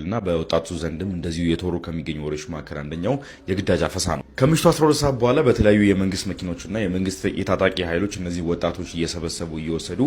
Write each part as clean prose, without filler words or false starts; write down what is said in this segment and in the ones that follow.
እና በወጣቱ ዘንድም እንደዚሁ የተወሩ ከሚገኙ ወሬዎች መካከል አንደኛው የግዳጅ አፈሳ ነው። ከምሽቱ 12 ሰዓት በኋላ በተለያዩ የመንግስት መኪኖችና የመንግስት የታጣቂ ኃይሎች እነዚህ ወጣቶች እየሰበሰቡ እየወሰዱ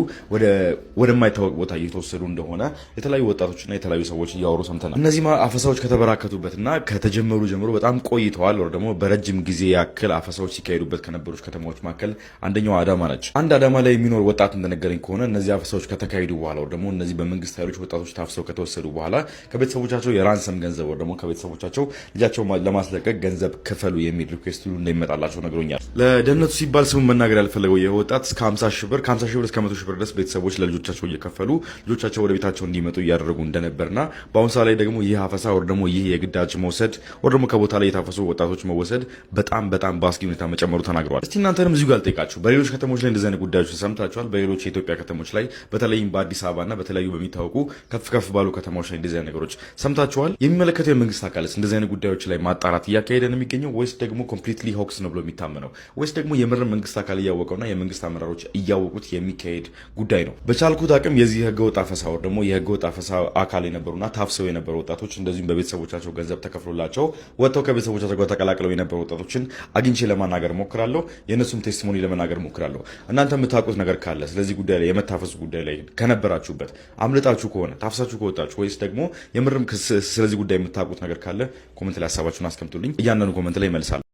ወደማይታወቅ ቦታ እየተወሰዱ እንደሆነ የተለያዩ ወጣቶችና የተለያዩ ሰዎች እያወሩ ሰምተናል። እነዚህ አፈሳዎች ከተበራከቱበትና ከተጀመሩ ጀምሮ በጣም ቆይተዋል። ወር ደግሞ በረጅም ጊዜ ያክል አፈሳዎች ሲካሄዱበት ከነበሩት ከተማዎች መካከል አንደኛው አዳማ ነች። አንድ አዳማ ላይ የሚኖር ወጣት እንደነገረኝ ከሆነ እነዚህ አፈሳዎች ከተካሄዱ በኋላ ወር ደግሞ እነዚህ በመንግስት ኃይሎች ወጣቶች ታፍሰው ከተወሰዱ በኋላ ከቤተሰቦቻቸው የ ransom ገንዘብ ወር ደግሞ ከቤተሰቦቻቸው ልጃቸው ለማስለቀቅ ገንዘብ ክፈሉ የሚል request ሁሉ እንደሚመጣላቸው ነግሮኛል። ለደህንነቱ ሲባል ስሙን መናገር ያልፈለገው ይህ ወጣት እስከ 50 ሺህ ብር፣ ከ50 ሺህ ብር እስከ 100 ሺህ ብር ድረስ ቤተሰቦች ለልጆቻቸው እየከፈሉ ልጆቻቸው ወደ ቤታቸው እንዲመጡ እያደረጉ እንደነበርና በአሁኑ ሰዓት ላይ ደግሞ ይህ አፈሳ ወር ደግሞ ይህ የግዳጅ መውሰድ ወር ደግሞ ከቦታ ላይ የታፈሱ ወጣቶች መወሰድ በጣም በጣም በአስጊ ሁኔታ መጨመሩ ተናግረዋል። እስቲ እናንተንም እዚሁ ጋር ልጠይቃችሁ። በሌሎች ከተሞች ላይ እንደዚህ አይነት ጉዳዮች ሰምታችኋል? በሌሎች የኢትዮጵያ ከተሞች ላይ በተለይም በአዲስ አበባና በተለያዩ በሚታወቁ ከፍ ከፍ ባሉ ከተማዎች ላይ እንደዚህ አይነት ነገሮች ሰምታችኋል? የሚመለከተው የመንግስት አካልስ እንደዚህ አይነት ጉዳዮች ላይ ማጣራት እያካሄደ ነው የሚገኘው ወይስ ደግሞ completely hoax ነው ብሎ የሚታመነው ወይስ ደግሞ የምር መንግስት አካል እያወቀውና የመንግስት አመራሮች እያወቁት የሚካሄድ ጉዳይ ነው? በቻልኩት አቅም የዚህ ህገወጥ አፈሳ ወር ደግሞ የህገወጥ አፈሳ አካል የነበሩና ታፍሰው የነበሩ ወጣቶች፣ እንደዚሁም በቤተሰቦቻቸው ገንዘብ ተከፍሎላቸው ወጥተው ከቤተሰቦቻቸው ጋር ተቀላቅለው የነበሩ ወጣቶችን አግኝቼ ለማናገር ሞክራለሁ። የእነሱም testimony ለመናገር ሞክራለሁ። እናንተ የምታውቁት ነገር ካለ ስለዚህ ጉዳይ ላይ፣ የመታፈሱ ጉዳይ ላይ ከነበራችሁበት፣ አምልጣችሁ ከሆነ፣ ታፍሳችሁ ከወጣችሁ ወይስ ደግሞ የምርም ስለዚህ ጉዳይ የምታውቁት ነገር ካለ comment ላይ ሀሳባችሁን አስቀምጡልኝ። እያንዳንዱ comment ላይ እመልሳለሁ።